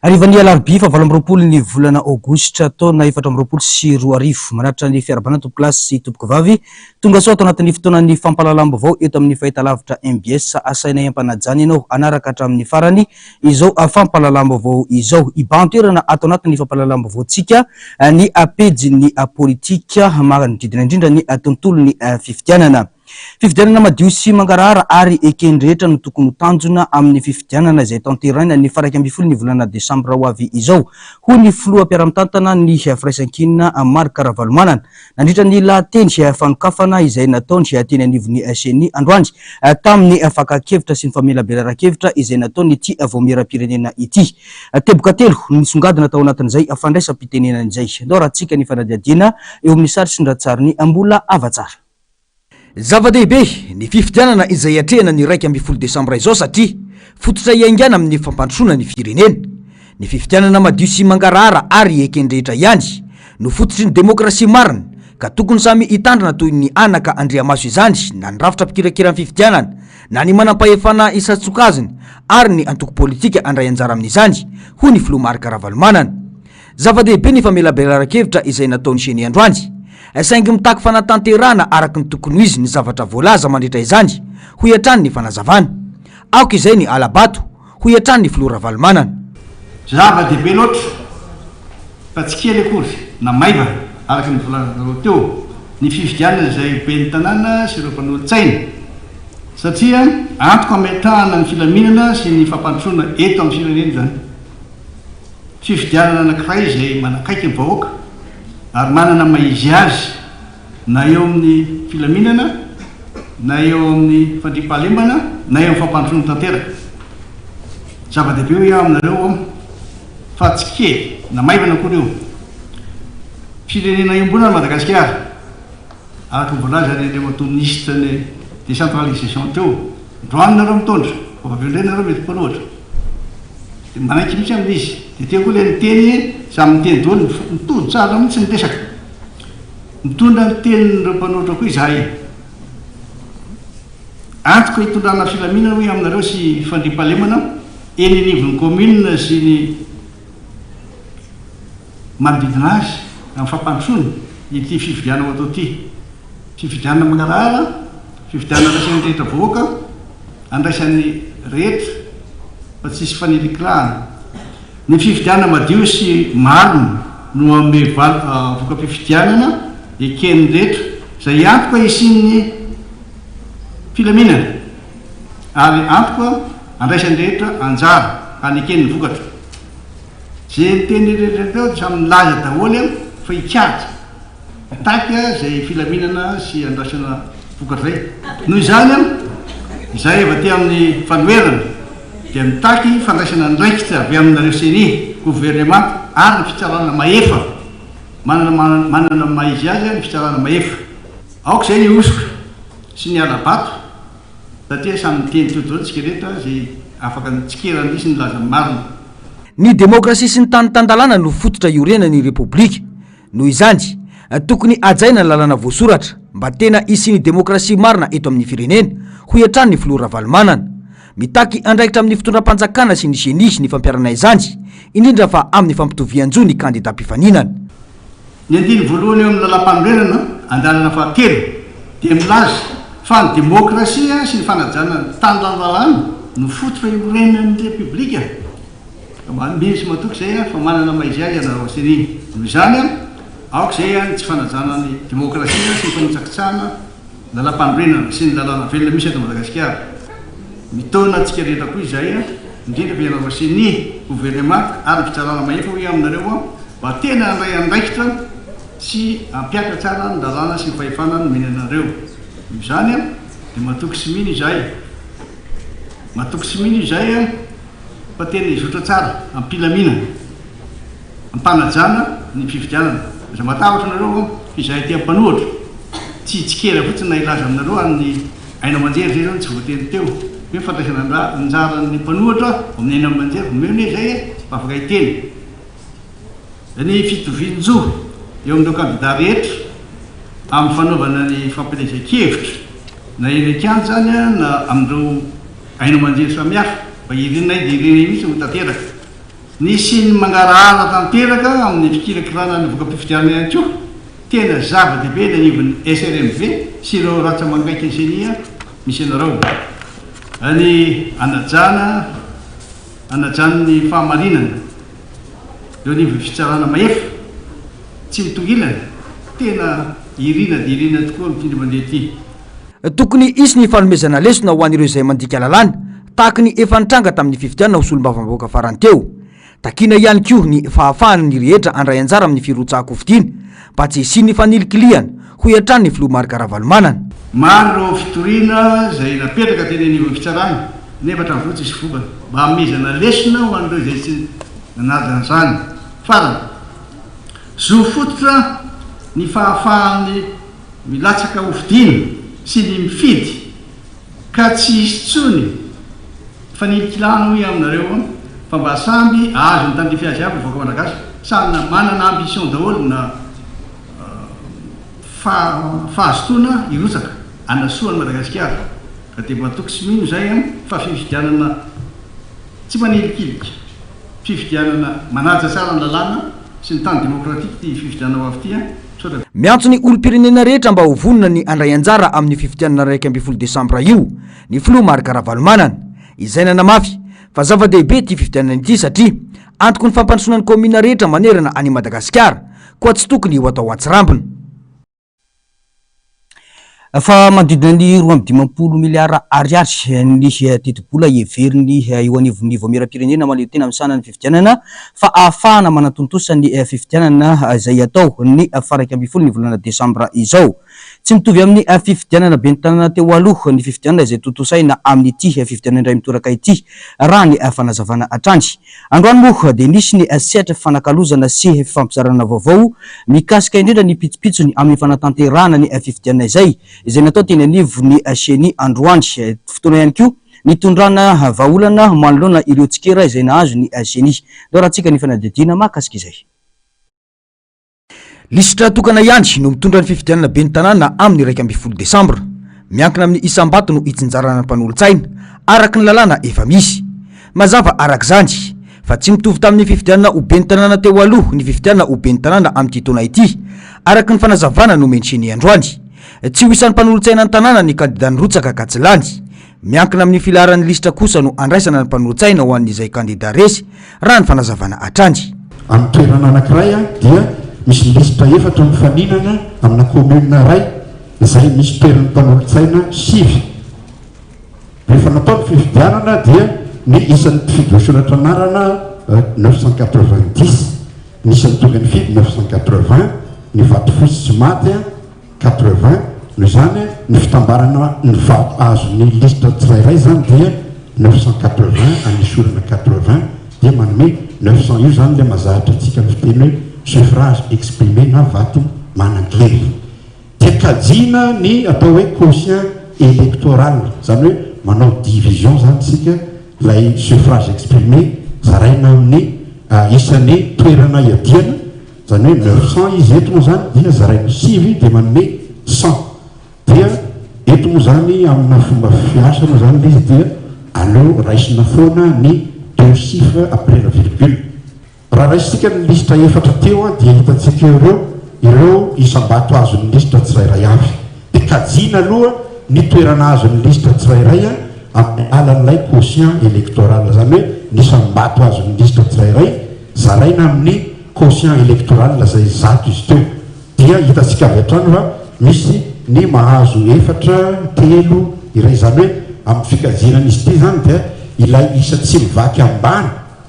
Harivan'ny alarobia faha-28 ny volana aogositra taona 2024. Manatitra ny fiarahabana tompokolahy sy tompokovavy. Tonga soa ato anatin'ny fotoanan'ny fampahalalam-baovao eto amin'ny fahitalavitra mbs. Asainay am-panajana ianao hanaraka hatramin'ny farany izao fampahalalam-baovao izao. Hibahan-toerana ato anatin'ny fampahalalam-baovaontsika ny pejin'ny politika manodidina indrindra ny tontolon'ny fifidianana. Fifidianana madio sy mangarahara ary eken'ny rehetra no tokony ho tanjona amin'ny fifidianana izay tanterahina ny faha 11 ny volana desambra ho avy izao, hoy ny filoha mpiara-mitantana ny Firaisankina Marc Ravalomanana, nandritra ny lahateny fanokafana izay nataony teny anivon'ny Ceni androany tamin'ny fakan-kevitra sy ny famelabelaran-kevitra izay nataon'ity vaomieram-pirenena ity. Teboka telo no nisongadina tao anatin'izay fandraisam-pitenenana izay. Ndao arahantsika ny fanadihadiana eo amin'ny sary sy ny ratsarin'i Mbola Havatsara. Zava-dehibe ny fifidianana izay atrehina ny 11 desambra izao satria fototra iaingana amin'ny fampandrosoana ny firenena. Ny fifidianana madio sy mangarahara ary eken'ny rehetra ihany no fototry ny demokrasia marina ka tokony samy hitandrina toy ny anaka andriamaso izany na ny rafitra mpikirakira ny fifidianana na ny manampahefana isan-tsokajiny ary ny antoko politika handray anjara amin'izany, hoy ny filoha Marc Ravalomanana. Zava-dehibe ny famelabelaran-kevitra izay nataon'ny Ceni androany, saingy mitaky fanatanterahana araka ny tokony ho izy ny zavatra voalaza mandritra izany, hoy hatrany ny fanazavana. Aoka izay ny hala-bato, hoy hatrany ny filoha Ravalomanana. Zava-dehibe loatra fa tsy kely akory na maivana araka ny voalazanareo teo ny fifidianana izay ben'ny tanàna sy ireo mpanolotsaina satria antoka ametrahana ny filaminana sy ny fampandrosoana eto amin'ny firenena izany. Fifidianana anankiray izay manakaiky ny vahoaka ary manana ny maha izy azy na eo amin'ny filaminana na eo amin'ny fandriampahalemana na eo amin'ny fampandrosoana tanteraka. Zava-dehibe hoy aho aminareo fa tsy kely na maivana akory io. Firenena iombonana Madagasikara. Araka ny voalazan'i Andriamatoa Minisitra ny décentralisation teo, androany nareo mitondra, fa avy eo indray nareo mety mpanohatra. Dia manaiky mihitsy amin'izy. Dia teo koa ilay niteny, samy niteny daholo, mitovy tsara mihitsy ny resaka. Mitondra ny tenin'ireo mpanohatra koa izahay. Antoka hitondrana filaminana hoy aminareo sy fandriampahalemana eny anivon'ny commune sy ny manodidina azy amin'ny fampandrosoana ity fifidianana ho atao ity. Fifidianana mangarahara, fifidianana andraisan'ny rehetra vahoaka, andraisan'ny rehetra fa tsisy fanilikilahana. Ny fifidianana madio sy marina no hanome voka-pifidianana eken'ny rehetra izay antoka hisian'ny filaminana ary antoka andraisan'ny rehetra anjara hanekeny ny vokatra. Ze niteny rehetra teo dia samy nilaza daholo fa hikajy, hitaky izay filaminana sy handraisana vokatra izay. Noho izany, izahay avy aty amin'ny fanoherana dia mitaky fandraisana andraikitra avy aminareo Ceni, governemanta ary ny fitsarana mahefa, manana manana ny maha izy azy ny fitsarana mahefa. Aoka izay ny hosoka sy ny hala-bato. Satria samy miteny teo daholo tsika rehetra izay afaka nitsikera an'ilay sy nilaza ny marina. Ny demokrasia sy ny tany tan-dalàna no fototra iorenan'ny Repoblika. Noho izany, tokony hajaina ny lalàna voasoratra mba tena hisian'ny demokrasia marina eto amin'ny firenena, hoy hatrany ny filoha Ravalomanana. Mitaky andraikitra amin'ny fitondram-panjakana sy ny Ceni ny fampiharana izany, indrindra fa amin'ny fampitovian-jo ny kandida mpifaninana. Ny andininy voalohany eo amin'ny Lalàmpanorenana, andalana fahatelo, dia milaza fa ny demokrasia sy ny fanajana ny tanindrazana no fototra iorenan'ny Repoblika. Mino sy matoky izay aho fa manana maha izy azy ianareo Ceni. Noho izany, aoka izay ny tsy fanajana ny demokrasia sy ny fanitsakitsahana Lalàmpanorenana sy ny lalàna velona misy eto Madagasikara. Mitaona antsika rehetra koa izahay, indrindra fa ianareo Ceni, governemanta ary ny fitsarana mahefa hoy aho aminareo mba tena handray andraikitra sy hampihatra tsara ny lalàna sy ny fahefana nomena anareo. Noho izany dia matoky sy mino izahay, matoky sy mino izahay fa tena hizotra tsara am-pilaminana. Ampanajana ny fifidianana. Aza matahotra nareo fa izahay aty ampanohatra tsy hitsikera fotsiny na hilaza aminareo any haino aman-jery zay zao no tsy voateny teo hoe fandraisana anjaran'ny mpanohatra ao amin'ny haino aman-jery omeo anie zay e fa afaka hiteny ny fitovian-jo eo amin'ireo kandida rehetra amin'ny fanaovana ny fampielezan-kevitra na eny an-kianja izany na amin'ireo haino aman-jery samihafa fa irinay dia irinay mihitsy ho tanteraka. Ny hisian'ny mangarahara tanteraka amin'ny fikirakirana ny voka-pifidianana ihany koa tena zava-dehibe eny anivon'ny SRMV sy ireo ratsa-mangaikin'ny Ceni misy anareo. Ny hanajana hanajana ny fahamarinana eo anivon'ny fitsarana mahefa, tsy mitongilana, tena irina dia irina tokoa amin'ity indray mandeha ity. Tokony hisy ny fanomezana lesona ho an'ireo izay mandika lalàna, tahaka ny efa nitranga tamin'ny fifidianana ho solombavambahoaka farany teo. Takiana ihany koa ny fahafahan'ny rehetra handray anjara amin'ny firotsahan-kofidina, mba tsy hisian'ny fanilikilihana, hoy hatrany ny filoha Marc Ravalomanana. Maro ireo fitoriana izay napetraka teny anivon'ny fitsarana nefa hatramin'izao tsisy vokany. Mba hanomezana lesona ho an'ireo izay tsy nanaja an'izany. Farany, zo fototra ny fahafahan'ny milatsaka hofidiana sy ny mifidy ka tsy hisy intsony fanilikilana hoy aho aminareo fa mba samby ahazo ny tandrify azy avy ny vahoaka malagasy, samy na manana ambition daholo na fahazotoana hirotsaka hanasoa an'i Madagasikara ka dia matoky sy mino izay fa fifidianana tsy manilikilika, fifidianana manaja tsara ny lalàna sy ny tany demokratika ity fifidianana ho avy ity an! Misaotra. Miantso ny olom-pirenena rehetra mba ho vonona ny handray anjara amin'io fifidianana 11 desambra io ny filoha Marc Ravalomanana, izay nanamafy fa zava-dehibe ity fifidianana ity satria antoky ny fampandrosoana ny kaominina rehetra manerana an'i Madagasikara, koa tsy tokony ho atao antsirambina. Fa manodidina ny 52 miliara ariary ny tetibola heverin'ny eo anivon'ny Vaomieram-pirenena mahaleo tena misahana ny fifidianana fa ahafahana manatontosa ny fifidianana izay hatao ny faha 11 ny volana desambra izao. Tsy mitovy amin'ny fifidianana ben'ny tanàna teo aloha ny fifidianana izay tontosaina amin'ity fifidianana indray mitoraka ity, raha ny fanazavana hatrany. Androany moa dia nisy ny sehatra fifanakalozana sy fifampizarana vaovao mikasika indrindra ny pitsopitsony amin'ny fanatanterahana ny fifidianana izay, izay natao teny anivon'ny Ceni androany. Fotoana ihany koa nitondrana vahaolana manoloana ireo tsikera izay nahazo ny Ceni. Ndao rahantsika ny fanadihadiana mahakasika izay. Lisitra tokana ihany no mitondra ny fifidianana ben'ny tanàna amin'ny 11 desambra. Miankina amin'ny isam-bato no itsinjarana ny mpanolotsaina, araka ny lalàna efa misy. Mazava araka izany, fa tsy mitovy tamin'ny fifidianana ho ben'ny tanàna teo aloha ny fifidianana ho ben'ny tanàna amin'ity taona ity, araka ny fanazavana nomen'i Ceni androany. Tsy ho isan'ny mpanolotsaina ny tanàna ny kandida nirotsaka ka tsy lany. Miankina amin'ny filaharan'ny lisitra kosa no andraisana ny mpanolotsaina ho an'izay kandida resy, raha ny fanazavana hatrany. Amin'ny toerana anankiray dia misy lisitra efatra mifaninana amina commune iray izay misy toeran'ny mpanolotsaina sivy. Rehefa natao ny fifidianana dia ny isan'ny mpifidy voasoratra anarana 990, ny isan'ny tonga nifidy 980, ny vato fotsy tsy maty 80, noho izany ny fitambarana ny vato azon'ny lisitra tsirairay izany dia 980 anesorana 80 dia manome 900, io izany ilay mazahatra antsika ny fiteny hoe suffrage exprimé na vato manan-kery. Dia kajiana ny atao hoe quotient électoral, izany hoe manao division izany isika ilay suffrage exprimé zaraina amin'ny isan'ny toerana iadiana, Izany hoe 900 izy eto moa izany dia zaraina sivy dia manome 100. Dia eto moa izany amina fomba fiasa moa izany ilay izy dia aleo raisina foana ny deux chiffres après la virgule. Raha raisintsika ny lisitra efatra teo dia hitantsika eo ireo ireo isam-bato azon'ny lisitra tsirairay avy. Dia kajiana aloha ny toerana azon'ny lisitra tsirairay amin'ny alalan'ilay quotient électoral. Izany hoe ny isam-bato azon'ny lisitra tsirairay zaraina amin'ny quotient électoral izay 100 izy teo dia hitantsika avy hatrany fa misy ny mahazo efatra, telo, iray izany hoe amin'ny fikajiana an'izy ity izany dia ilay isa tsy mivaky ambany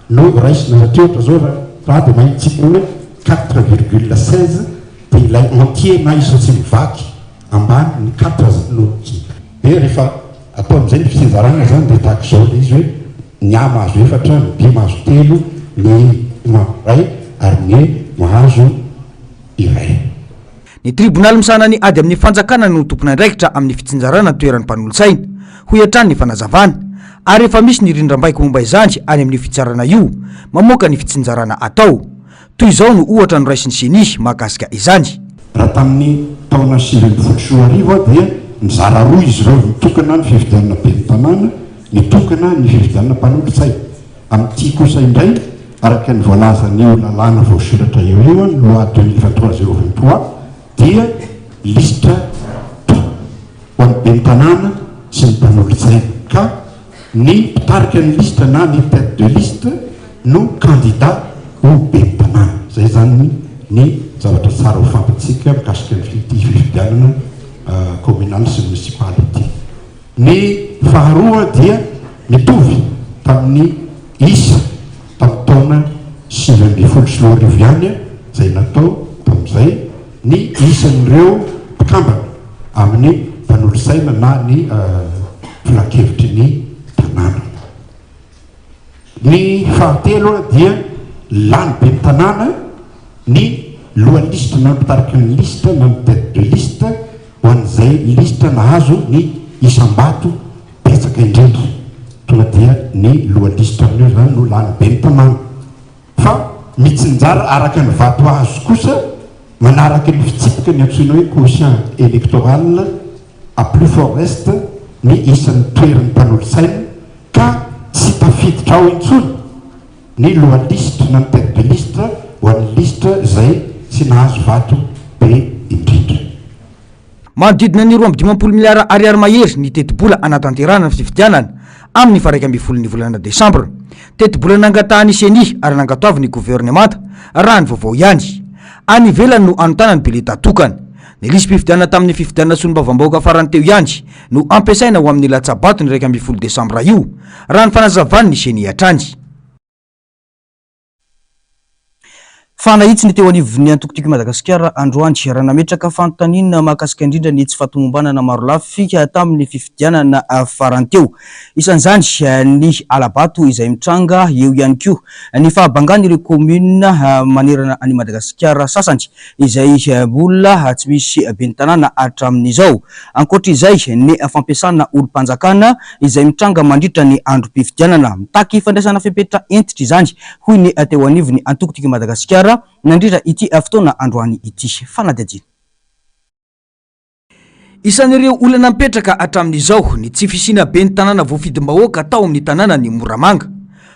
no raisina satria ohatra izao raha dia mahitsika hoe 4,16 dia ilay entier na isa tsy mivaky ambany ny quatre no Dia rehefa atao amin'izay ny fitsinjarana izany dia tahaka izao ilay izy hoe ny A mahazo efatra, ny B mahazo telo, ny E mahazo iray ary ny E mahazo iray. Ny tribonaly misahana ny ady amin'ny fanjakana no tompon'andraikitra amin'ny fitsinjarana ny toeran'ny mpanolotsaina, hoy hatrany ny fanazavana, ary efa misy ny rindrambaiko momba izany any amin'io fitsarana io mamoaka ny fitsinjarana atao. Toy izao no ohatra noraisin'ny Ceni mahakasika izany. Raha tamin'ny taona 2019 aho dia nizara roa izy ireo, nitokana ny fifidianana ben'ny tanàna, nitokana ny fifidianana mpanolotsaina. Amin'ity kosa indray. Araka ny voalazan'io lalàna voasoratra eo io, ny loi 2023 023, dia lisitra tokana ho an'ny ben'ny tanàna sy ny mpanolotsaina ka ny mpitarika ny lisitra na ny tête de liste no candidat ho ben'ny tanàna. Izay izany ny zavatra tsara ho fantatsika mikasika ny ity fifidianana communale sy municipale ity. Ny faharoa dia mitovy tamin'ny isa tamin'ny taona 2019 ihany izay natao tamin'izay ny isan'ireo mpikambana amin'ny mpanolotsaina na ny filankevitry ny tanàna. Ny fahatelo dia lany ben'ny tanàna ny lohan'ny lisitra na ny mpitariky ny lisitra na ny tête de liste ho an'izay lisitra nahazo ny isam-bato betsaka indrindra. Tonga dia ny lohan'ny lisitra amin'io izany no lany ben'ny tanàna. Fa mitsinjara araka ny vato azo kosa manaraka ny fitsipika ny antsoina hoe quotient électoral à plus fort reste ny isan'ny toeran'ny mpanolotsaina ka tsy tafiditra ao intsony ny lohan'ny lisitra na ny tête de liste ho an'ny lisitra izay tsy nahazo vato be indrindra. Manodidina ny 52 miliara ariary mahery ny tetibola hanatanterahana ny fifidianana amin'ny faha 11 ny volana desambra. Tetibola nangatahan'ny Ceni ary nankatoavin'ny governemanta, raha ny vaovao ihany. Any ivelany no hanontana ny biletà tokana. Ny lisi-pifidianana tamin'ny fifidianana solombavambahoaka farany teo ihany no hampiasaina ho amin'ny latsa-bato ny 11 desambra io, raha ny fanazavan'ny Ceni hatrany. Fa nahitsy ny teo anivon'ny antoko Tiako i Madagasikara androany raha nametraka fanontaniana mahakasika indrindra ny tsy fahatomombanana marolafy tamin'ny fifidianana farany teo. Isan'izany ny hala-bato izay mitranga, eo ihany koa ny fahabangan'ireo kaominina manerana an'i Madagasikara sasany izay mbola tsy misy ben'ny tanàna hatramin'izao. Ankoatra izay, ny fampiasana olom-panjakana izay mitranga mandritra ny androm-pifidianana. Mitaky fandraisana fepetra hentitra izany, hoy ny teo anivon'ny antoko Tiako i Madagasikara nandritra ity fotoana androany ity. Fanadihadiana. Isan'ireo olana mipetraka hatramin'izao ny tsy fisiana ben'ny tanàna voafidim-bahoaka tao amin'ny tanànan'i Moramanga.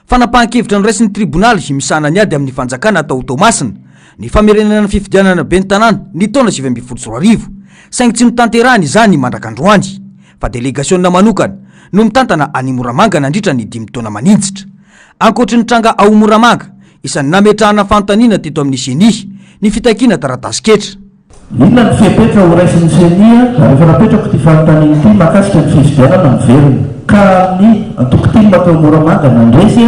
Fanapahan-kevitra noraisin'ny tribonaly misahana ny ady amin'ny fanjakana tao Toamasina ny famerenana ny fifidianana ben'ny tanàna ny taona 2019, saingy tsy notanterahina izany mandrak'androany, fa delegasiona manokana no mitantana an'i Moramanga nandritra ny dimy taona maninjitra. Ankoatry ny tranga ao Moramanga, isan'ny nametrahana fanontaniana teto amin'ny Ceni ny fitakiana taratasin-ketra. Inona ny fepetra ho raisin'ny Ceni rehefa napetrako ity fanontaniana ity mahakasika ny fifidianana miverina? Ka ny antoko tim tao Moramanga nandresy,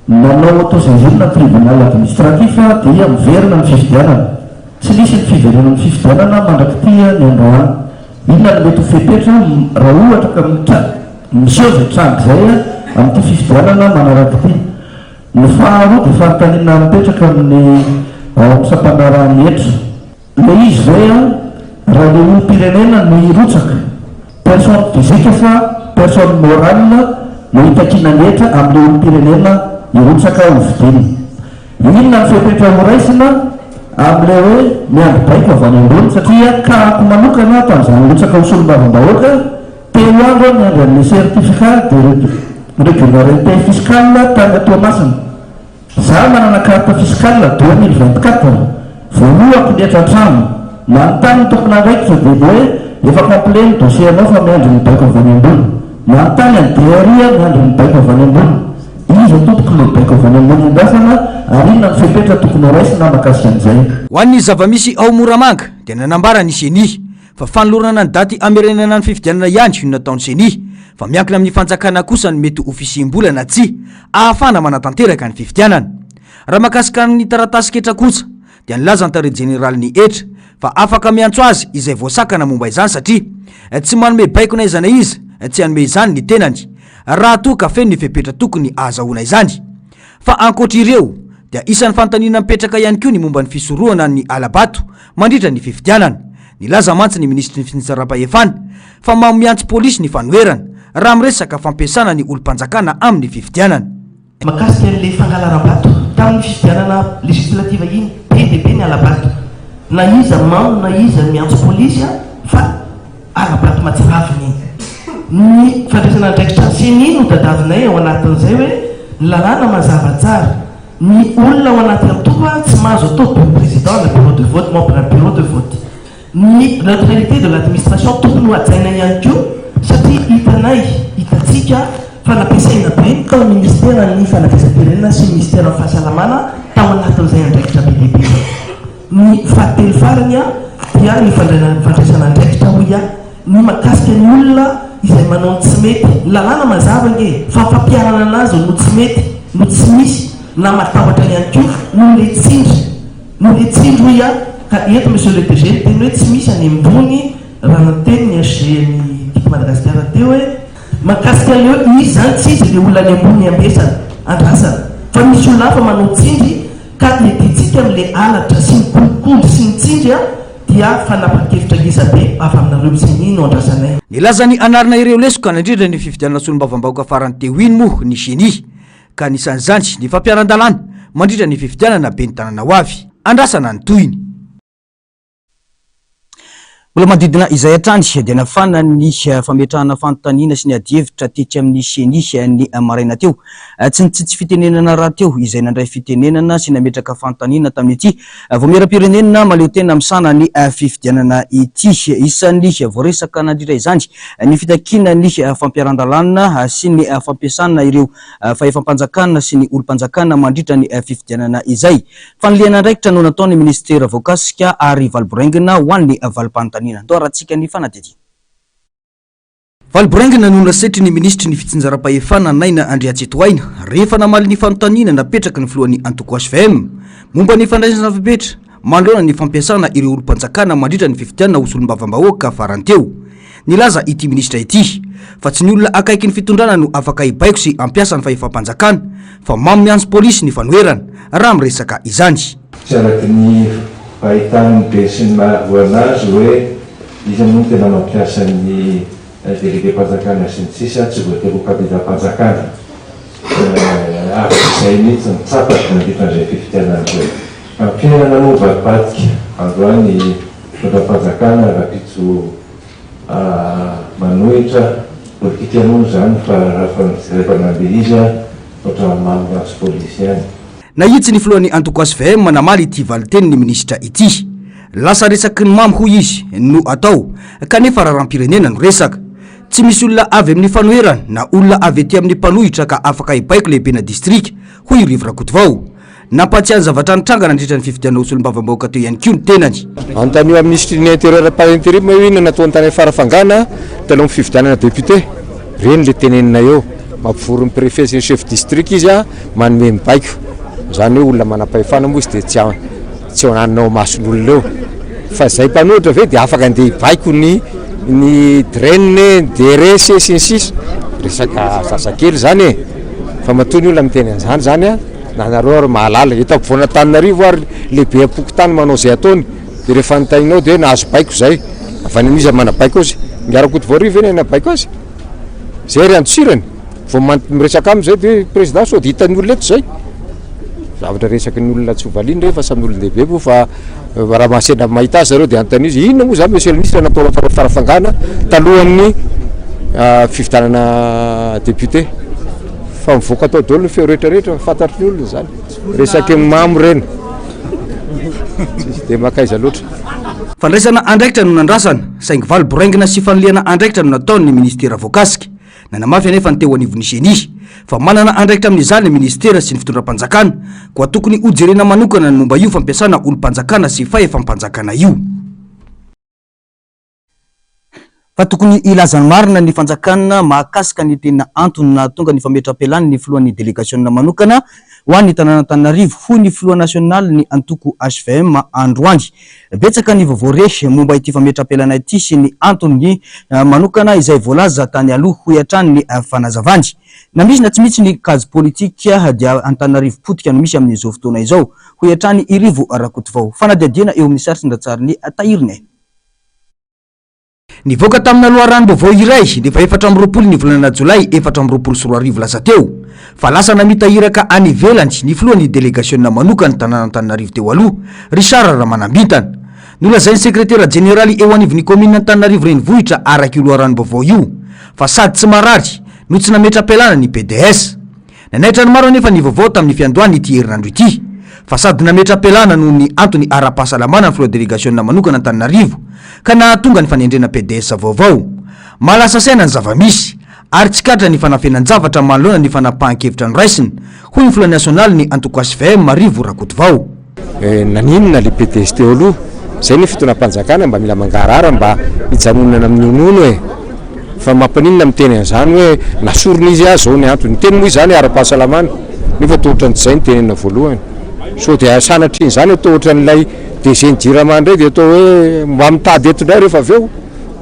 nanao auto-saisine ny tribunal administratif dia miverina ny fifidianana. Tsy nisy ny fiverenan'ny fifidianana mandrak'ity ny androany. Inona no mety ho fepetra raha ohatra ka miseho izay tranga izay amin'ity fifidianana manaraka ity? Ny faharoa dia fanontaniana mipetraka amin'ny ao amin'ny sampandraharahan'ny hetra. Ilay izy ve an, raha ilay olom-pirenena no hirotsaka, personne physique sa personne morale no hitakiana ny hetra amin'ilay olom-pirenena hirotsaka ho fidiana? Inona ny fepetra horaisina amin'ilay hoe miandry baiko avy any ambony satria cas-ko manokana tamin'izaho nirotsaka ho solombavambahoaka, Telo andro aho niandry an'ilay certificat de régularité fiscale tany Toamasina. Za manana carte fiscale 2024, voalohako ny hetra an-trano. Manontany ny tompon'andraikitra dia ny hoe efa complet ny dossier anao fa miandry ny baiko avy any ambony. Manontany an'i DRI aho miandry ny baiko avy any ambony. Iza tompoko ilay baiko avy any ambony andrasana ary inona ny fepetra tokony horaisina mahakasika an'izay? Ho an'ny zava-misy ao Moramanga dia nanambara ny Ceni fa fanolorana ny daty hamerenana ny fifidianana ihany no nataon'ny Ceni, fa miankina amin'ny fanjakana kosa ny mety ho fisiam-bola na tsia ahafahana manatanteraka ny fifidianana. Raha mahakasika ny taratasin-ketra kosa dia nilaza ny tale jeneralin'ny hetra fa afaka miantso azy izay voasakana momba izany satria tsy manome baiko na iza na iza tsy hanome izany ny tenany raha toa ka feno ny fepetra tokony ahazahoana izany. Fa ankoatra ireo dia isan'ny fanontaniana mipetraka ihany koa ny momba ny fisorohana ny hala-bato mandritra ny fifidianana. Nilaza mantsy ny minisitry ny fitsaram-pahefana fa mamo miantso polisy ny fanoherana raha miresaka fampiasana ny olom-panjakana amin'ny fifidianana. Mahakasika an'ilay fangalaram-bato tamin'ny fifidianana législative iny, be dia be ny hala-bato. Na iza mamo na iza miantso polisy fa hala-bato matsiravina iny. Ny fandraisana andraikitra ny ceni no tadavinay ao anatin'izay hoe ny lalàna mazava tsara. Ny olona ao anaty antoko tsy mahazo atao président na bureau de vote, membre ny bureau de vote. Ny neutralité de l'administration tokony ho hajaina ihany koa satria hitanay, hitantsika fa nampiasaina be tao ministeran'ny fanabeazam-pirenena sy ministeran'ny fahasalamana tao anatin'izay andraikitra be dia be izay. Ny fahatelo farany dia ny fandraisana andraikitra hoy aho ny mahakasika ny olona izay manao ny tsy mety. Ny lalàna mazava ange e, fa ny fampiharana anazy no tsy mety, no tsy misy na matahotra ihany koa noho ilay tsindry. Noho ilay tsindry hoy aho, ka eto Monsieur le DG niteny hoe tsy misy any ambony raha niteny ny SG ny Tiako Madagasikara teo hoe mahakasika an'ilay hoe izy izany tsy izy ilay olona any ambony ambesana, andrasana, fa misy olona hafa manao tsindry ka iadiantsika amin'ilay halatra sy ny kolikoly sy ny tsindry a dia fanapahan-kevitra ngeza be avy aminareo Ceni no andrasanay. Nilaza ny hanarina ireo lesoka nandritra ny fifidianana solombavambahoaka farany teo iny moa ny Ceni, ka anisan'izany ny fampiharan-dalàna mandritra ny fifidianana ben'ny tanàna ho avy. Andrasana ny tohiny. Mbola manodidina izay hatrany dia nafana ny fametrahana fanontaniana sy ny adihevitra tetsy amin'ny Ceni ny maraina teo. Tsy nitsitsy fitenenana rahateo izay nandray fitenenana sy nametraka fanontaniana tamin'ity Vaomieram-pirenena mahaleotena misahana ny fifidianana ity. Isan'ny voaresaka nandritra izany ny fitakiana ny fampiharan-dalàna sy ny fampiasana ireo fahefam-panjakana sy ny olom-panjakana mandritra ny fifidianana izay. Fanilihana andraikitra no nataon'ny minisitera voakasika ary valiboraingina ho an'ny valim-panontaniana. Ndao arahantsika ny fanadihadiana. Valiboraingina no nasetry ny minisitry ny fitsinjaram-pahefana Naina Andriantsitohaina rehefa namaly ny fanontaniana napetraky ny filohan'ny antoko hvm momba ny fandraisana fepetra manoloana ny fampiasana ireo olom-panjakana mandritra ny fifidianana ho solombavambahoaka farany teo. Nilaza ity minisitra ity fa tsy ny olona akaiky ny fitondrana no afaka hibaiko sy hampiasa ny fahefam-panjakana fa mamo miantso polisy ny fanoherana raha miresaka izany. Tsy araka ny fahitan'ny besinimaro anazy hoe iza moa no tena mampiasa ny delegem-panjakana sy ny sisa, tsy voatery ho kandidam-panjakana. Ary tsy izay mihitsy no tsapako nandritra an'izay fifidianana izay. Fa ny fiainana moa mivadibadika, androany fitondram-panjakana, rahampitso manohitra, politika moa izany fa rehefa nandeha izy ohatran'ny mamy miantso polisy ihany. Nahitsy ny filohan'ny antoko hvm namaly ity valin-tenin'ny minisitra ity. Lasa resaky ny mamy hoy izy no atao kanefa raharaham-pirenena no resaka. Tsy misy olona avy amin'ny fanoherana na olona avy aty amin'ny mpanohitra ka afaka hibaiko lehibena distrika, hoy i Rivo Rakotovao. Nampahatsiahy ny zavatra nitranga nandritra ny fifidianana ho solombavambahoaka teo ihany koa ny tenany. Anontanio amin'ny minisitry ny intérieur par interim hoe inona nataony tany Farafangana talohan'ny fifidianana député. Reny le tenenina eo. Mampivory ny préfet sy ny chef district izy manome ny baiko. Izany hoe olona manam-pahefana moa izy dia tsy tsy ananona ao imason'olona eo. Fa izay mpanohitra ve dia afaka andeha hibaiko ny ny DREN, ny DRS sy ny sisa. Resaka zazakely izany e. Fa matoa ny olona miteny an'izany izany an, na nareo ary mahalala. Eto ampovoan'Antananarivo ary lehibeam-pokontany manao izay ataony. Dia rehefa anontanianao dia hoe nahazo baiko izay. Avy any amin'iza manabaiko azy? Ingahy Rakotovoarivo ve no nanabaiko azy? Zay ry andosirany. Vao miresaka aminy zay dia hoe président sao dia hitan'ny olona eto zay. Zavatra resaky ny olona tsy ho valiana ireny fa samy olon-dehibe moa fa raha mahasendra mahita azy zareo dia anontaniana izy inona moa zany monsieur le ministre natao tao Farafangana talohan'ny fifidianana député. Fa mivoaka tao daholo ny feo rehetra rehetra fantatry ny olona izany. Resaky ny mamo ireny. Tsisy dia mankaiza loatra. Fandraisana andraikitra no nandrasana, saingy valy boraingina sy fanilihana andraikitra no nataon'ny minisitera voakasika. Nanamafy anefa ny teo anivon'ny Ceni fa manana andraikitra amin'izany ny minisitera sy ny fitondram-panjakana, koa tokony hojerena manokana ny momba io fampiasana olom-panjakana sy fahefam-panjakana io. Fa tokony hilaza ny marina ny fanjakana mahakasika ny tena antony nahatonga ny fametram-pialany ny filohan'ny delegasiona manokana ho an'ny tanàn'Antananarivo, hoy ny filoha nasionalin'ny antoko hvm androany. Betsaka ny vaovao re momba ity fametram-pialana ity sy ny antony manokana izay voalaza tany aloha, hoy hatrany ny fanazavany. Na misy na tsy misy ny kajy politika dia Antananarivo potika no misy amin'izao fotoana izao, hoy hatrany i Rivo Rakotovao. Fanadihadiana eo amin'ny sary sy ny ratsarin'i Tahirinay. Nivoaka tamina loharanom-baovao iray ny faha 24 ny volana jolay 2024 lasa teo fa lasa namita iraka any ivelany ny filohan'ny delegasiona manokan'ny tanàn'Antananarivo teo aloha, Richard Ramanambintana. Nolazain'ny sekretera jeneraly eo anivon'ny kaominina Antananarivo Renivohitra araka io loharanom-baovao io fa sady tsy marary no tsy nametra-pialana ny pds. Nanaitra ny maro anefa ny vaovao tamin'ny fiandohan'ity herinandro ity, fa sady nametra-pialana noho ny antony ara-pahasalamana ny filoha delegasiona manokana Antananarivo, ka nahatonga ny fanendrena pds vaovao. Mahalasa saina ny zava-misy, ary tsikaritra ny fanafenan-javatra manoloana ny fanapahan-kevitra noraisina, hoy ny filoha nasionalin'ny antoko hvm, Rivo Rakotovao. Naninona le pds teo aloha? Zay ny fitondram-panjakana mba mila mangarahara mba hijanonana amin'ny honohono e! Fa mampaninona miteny an'izany hoe nasorina izy ah zao ny antony. Niteny moa izy zany ara-pahasalamana nefa toa ohatran'ny tsy zay no tenenina voalohany. Sao dia sanatria an'izany atao ohatran'ilay DG ny jirama indray dia atao hoe mba mitady eto indray rehefa avy eo.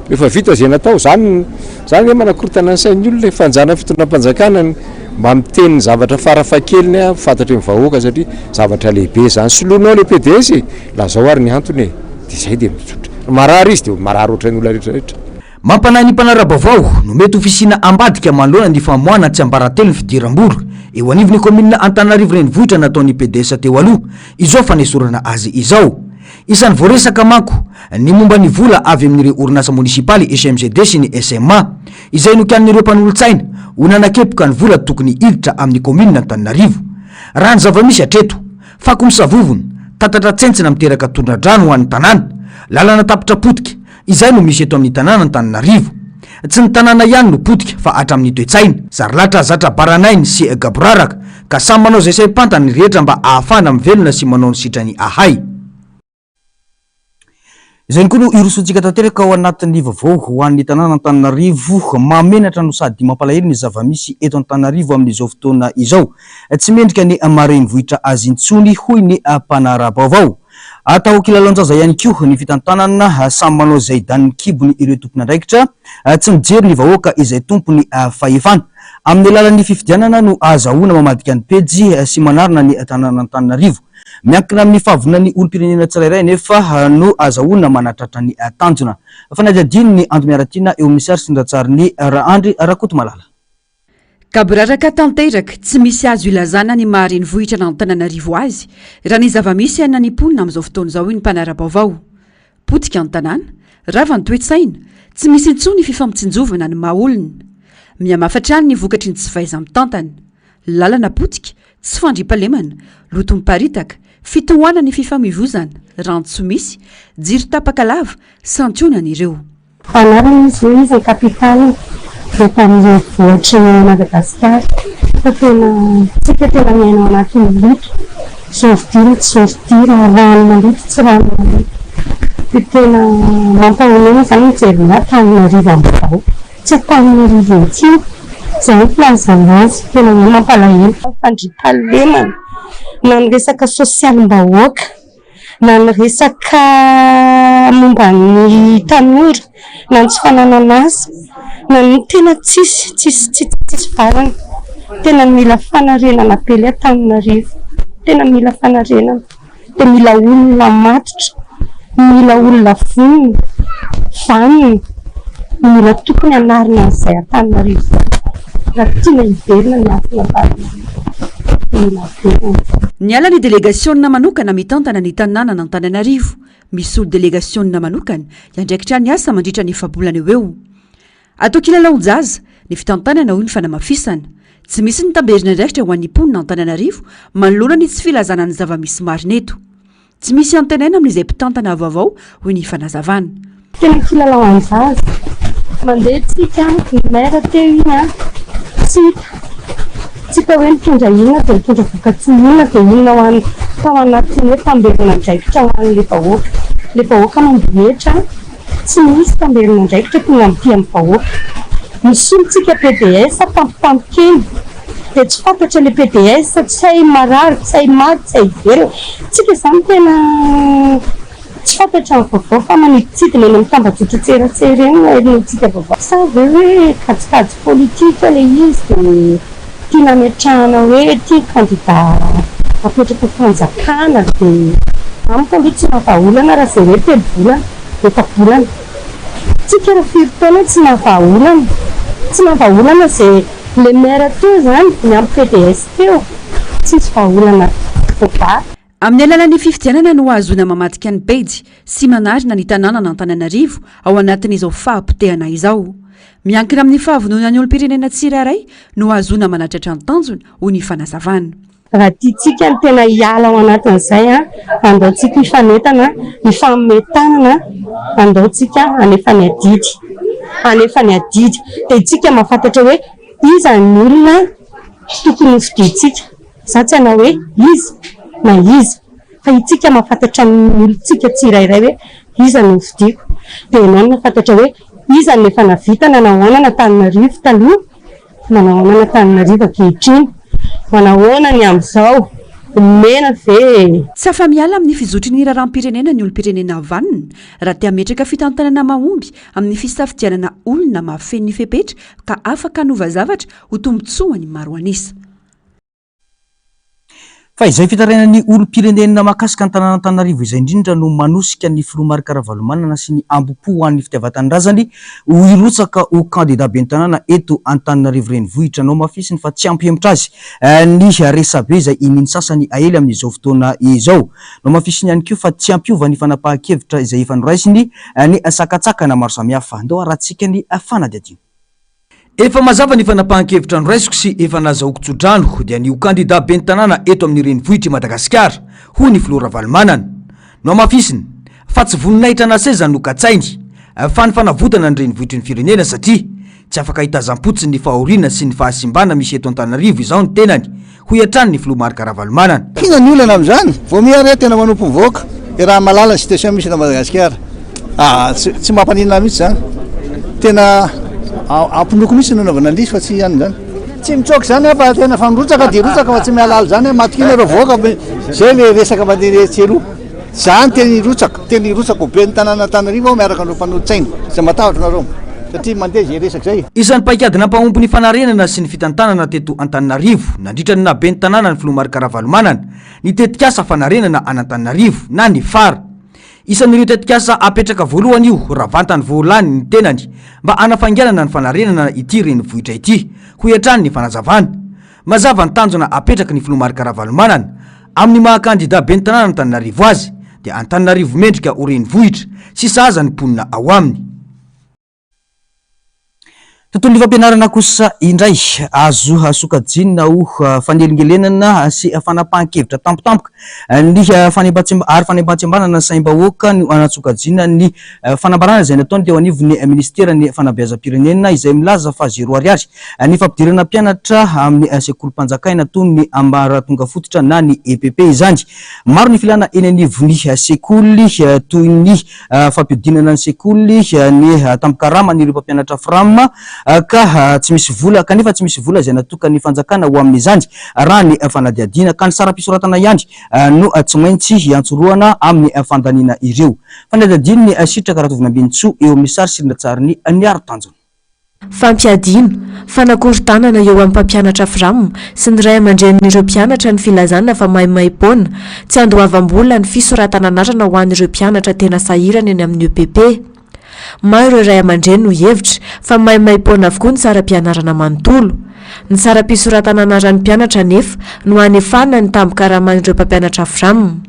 Efa vita izay natao. Zany zany anie manakorontana ny sain'ny olona e. Fanjana fitondram-panjakana ny mba miteny ny zavatra farafahakeliny a fantatry ny vahoaka satria zavatra lehibe zany. Soloinao le pds e, lazao ary ny antony e. Dia zay dia mitsotra. Marary izy dia marary ohatran'ny olona rehetra rehetra. Mampanahy ny mpanara-baovao no mety ho fisiana ambadika manoloana ny famoahana tsiambaratelo ny fidiram-bola eo anivon'ny kaominina Antananarivo Renivohitra nataon'ny pds teo aloha izao fanesorana azy izao. Isan'ny voaresaka manko ny momba ny vola avy amin'ireo orinasa monisipaly SMGD sy ny SMA, izay nokianin'ireo mpanolotsaina ho nanakepoka ny vola tokony hiditra amin'ny kaominina Antananarivo. Raha ny zava-misy hatreto, fako misavovona, tatatra tsentsina miteraka tondra-drano ho an'ny tanàna, lalana tapitra potika, izay no misy eto amin'ny tanàna Antananarivo. Tsy ny tanàna ihany no potika fa hatramin'ny toe-tsaina. Zary latra zatra baranainy sy gaboraraka ka samy manao izay saim-pantany ny rehetra mba ahafahana mivelona sy manao ny sitrany ahay. Izay ihany koa no hirosoantsika tanteraka ao anatin'ny vaovao ho an'ny tanàna Antananarivo. Mahamenatra no sady mampalahelo ny zava-misy eto Antananarivo amin'izao fotoana izao. Tsy mendrika ny maha renivohitra azy intsony hoy ny mpanara-baovao. Atao kilalaon-jaza ihany koa ny fitantanana, samy manao izay danin'ny kibony ireo tompon'andraikitra, tsy mijery ny vahoaka izay tompon'ny fahefana. Amin'ny alalan'ny fifidianana no ahazahoana mamadika ny pejy sy manarina ny tanànan'Antananarivo. Miankina amin'ny fahavononan'ny olom-pirenena tsirairay anefa no ahazahoana manatratra ny tanjona. Fanadihadian'ny Ando Miaratiana eo amin'ny sary sy ny ratsarin'i Rahandry Rakotomalala. Gaboraraka tanteraka, tsy misy azo ilazana ny maha renivohitra an'Antananarivo azy, raha ny zava-misy iainan'ny mponina amin'izao fotoana izao hoy ny mpanara-baovao. Potika ny tanàna, rava ny toe-tsaina, tsy misy intsony ny fifampitsinjovana ny maha olona. Mihamafy hatrany ny vokatry ny tsy fahaiza-mitantana. Lalana potika, tsy fandriampahalemana, loto miparitaka, fitohanan'ny fifamoivozana, rano tsy misy, jiro tapaka lava, santionany ireo. Anarana izy io, izy ny capitale eto amin'ny renivohitr'i Madagasikara fa tena tsika tena miaina ao anatin'ny loto, tsy ordure tsy ordure, rano maloto tsy rano maloto, dia tena mampahonena izany mijery ny Antananarivo amin'izao, tsy Antananarivo intsony, izay no filazana azy, tena hoe mampalahelo. Fandriampahalemana na ny resaka sosialim-bahoaka. Na ny resaka momba ny tanora, na ny tsy fananana asa, na ny tena tsisy, tsisy, tsisy farany. Tena mila fanarenana be ilay Antananarivo, tena mila fanarenana, dia mila olona matotra, mila olona vonona, vanona, mila tokony hanarina an'izay Antananarivo izay raha tiana hiverina ny hasin'Antananarivo, mila averina. Niala ny delegasionina manokana mitantana ny tanànan'Antananarivo. Misolo delegasionina manokana hiandraikitra ny asa mandritra ny efa-bolana eo eo. Atao kilalaon-jaza ny fitantanana hoy ny fanamafisana. Tsy misy ny tamberin'andraikitra ho an'ny mponina Antananarivo manoloana ny tsy filazana ny zava-misy marina eto. Tsy misy antenaina amin'izay mpitantana vaovao, hoy ny fanazavana. Tena kilalao an-jaza. Mandeha tsika, ny maire teo iny an, tsy hita. Tsy hita hoe nitondra inona dia nitondra vokatsoa inona dia inona ho an'ny tao anatin'ny hoe tamberin'andraikitra ho an'ilay vahoaka. Ilay vahoaka mandoa hetra. Tsy misy tamberin'andraikitra tonga aty amin'ny vahoaka. Misolo tsika pds tampotampoka eny dia tsy fantatra ilay pds, tsy hay marary, tsy hay maty, tsy hay velona. Tsika izany tena tsy fantatra ny vaovao fa manidintsidina eny amin'ny tambajotran-tserasera eny no ahenoantsika vaovao. Sa ve hoe kajikajy politika ilay izy dia tiana hametrahana hoe ity ny kandida apetraky ny fanjakana dia amiko aloha tsy mahavaha olana raha izay hoe telovolana. Efa-bolana. Tsika raha firy taona tsy nahavaha olana. Tsy nahavaha olana ze le maire teo zany niampy pds teo. Tsisy vahaolana voavaha. Amin'ny alalan'ny fifidianana no ahazoana mamadika ny pejy sy manarina ny tanànan'Antananarivo ao anatin'izao fahapotehana izao. Miankina amin'ny fahavononan'ny olom-pirenena tsirairay no hahazoana manatratra ny tanjona, hoy ny fanazavana. Raha tiantsika ny tena hiala ao anatin'izay, andao tsika hifanentana, hifanome tanana, andao tsika hanefa ny adidy, hanefa ny adidy. Dia isika mahafantatra hoe iza ny olona tokony hofidintsika. Za tsy hanao hoe iza na iza, fa isika mahafantatra ny olontsika tsirairay hoe iza no hofidiko. Dia ianao no mahafantatra hoe iza no efa nahavita nanao ahoana an'Antananarivo taloha, Manao ahoana an'Antananarivo ankehitriny? Manao ahoana ny amin'izao? Omena ve e? Tsy afa-miala amin'ny fizotry ny raharaham-pirenena ny olom-pirenena vanona raha te hametraka fitantanana mahomby amin'ny fisafidianana olona mahafeno ny fepetra ka afaka hanova zavatra ho tombontsoan'ny maro an'isa. Fa izay fitarainan'ny olom-pirenena mahakasika ny tanàn'Antananarivo izay indrindra no manosika ny filoha Marc Ravalomanana sy ny ambom-po ho an'ny fitiavan-tanindrazany ho hirotsaka ho kandida ben'ny tanàna eto Antananarivo Renivohitra. Nohamafisiny fa tsy hampihemotra azy ny resabe izay inian'ny sasany aely amin'izao fotoana izao. Nohamafisiny ihany koa fa tsy hampiova ny fanapahan-kevitra izay efa noraisiny ny sakantsakana maro samihafa. Ndao harahantsika ny fanadihadiana. Efa mazava ny fanapahan-kevitra noraisiko sy efa nazahoako tsodrano dia ny ho kandida ben'ny tanàna eto amin'ny renivohitr'i Madagasikara, hoy ny filoha Ravalomanana. Nohamafisiny fa tsy voninahitra na seza no katsainy fa ny fanavotana ny renivohitry ny firenena satria tsy afaka hitazam-potsiny ny fahoriana sy ny fahasimbana misy eto Antananarivo izao ny tenany, hoy hatrany ny filoha Marc Ravalomanana. Inona ny olana amin'izany? Vao miha re tena manompo ny vahoaka. Raha mahalala ny situation misy eto Madagasikara. Ah, tsy, tsy mampaninona ahy mihitsy izany. Tena ampinoako mihitsy ny nanaovana an'ilay izy fa tsy anona izany. Tsy mitsoaka izany aho fa tena fa mirotsaka dia hirotsaka fa tsy mialala izany aho. Matokia nareo vahoaka fa izay ilay resaka mandeha etsy sy eroa. Za ny tena hirotsaka, tena hirotsaka ho ben'ny tanàn'Antananarivo aho miaraka amin'ireo mpanolotsaina. Tsy matahotra nareo satria mandeha izay resaka izay. Isan'ny paikady nampahomby ny fanarenana sy ny fitantanana teto Antananarivo nandritra ny naha ben'ny tanàna ny filoha Marc Ravalomanana ny tetikasa fanarenana an'Antananarivo na ny far. Isan'ireo tetikasa apetraka voalohany io raha vantany vao lany ny tenany mba hanafainganana ny fanarenana ity renivohitra ity, hoy hatrany ny fanazavana. Mazava ny tanjona apetraky ny filoha Marc Ravalomanana amin'ny maha kandida ben'ny tanànan'Antananarivo azy dia Antananarivo mendrika ho renivohitra sy sahaza ny mponina ao aminy. Tontolon'ny fampianarana kosa indray, azo sokajiana ho fanelingelenana sy fanapahan-kevitra tampotampoka ny ary fanembatsembanana ny saim-bahoaka no anatsokajiana ny fanambarana izay nataony teo anivon'ny minisiteran'ny fanabeazam-pirenena izay milaza fa zéro ariary ny fampidirana mpianatra amin'ny sekolim-panjakaina toy ny ambaratonga fototra na ny EPP izany. Maro ny filana eny anivon'ny sekoly toy ny fampihodinana ny sekoly, ny tambin-karaman'ireo mpampianatra Fram ka tsy misy vola kanefa tsy misy vola izay natokan'ny fanjakana ho amin'izany raha ny fanadihadiana ka ny saram-pisoratana ihany no tsy maintsy hiantsorohana amin'ny fandaniana ireo. Fanadihadian'ny Sitraka Ratovinambinintsoa eo amin'ny sary sy rindran-tsarin'i Niaro Tanjona. Fampiadiana, fanakorontanana eo amin'ny mpampianatra Fram sy ny ray aman-drenin'ireo mpianatra ny filazana fa maimaim-poana, tsy andoavam-bola ny fisoratana anarana ho an'ireo mpianatra tena sahirana eny amin'ny EPP. Maro ireo ray aman-dreny no hihevitra fa maimaim-poana avokoa ny saram-pianarana manontolo. Ny saram-pisoratana anaran'ny mpianatra anefa no hanefana ny tambin-karaman'ireo mpampianatra Fram.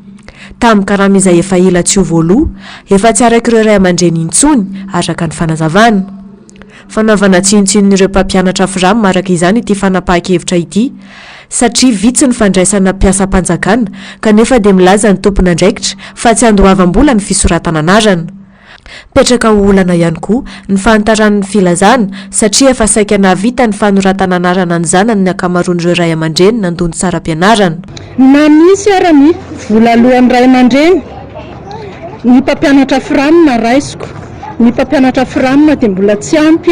Tambin-karama izay efa ela tsy ho voaloa, efa tsy arak'ireo ray aman-dreny intsony, araka ny fanazavana. Fanaovana tsinontsinona ireo mpampianatra Fram araka izany ity fanapahan-kevitra ity, satria vitsy ny fandraisana mpiasam-panjakana kanefa dia milaza ny tompon'andraikitra fa tsy andoavam-bola ny fisoratana anarana. Mipetraka ho olana ihany koa ny fahantaran'ny filazana satria efa saika nahavita ny fanoratana anarana ny zanany ny ankamaroan'ireo ray aman-dreny nandoa ny saram-pianarana. Na misy ara ny vola aloan'ny ray aman-dreny, ny mpampianatra fram raisiko, ny mpampianatra fram dia mbola tsy ampy,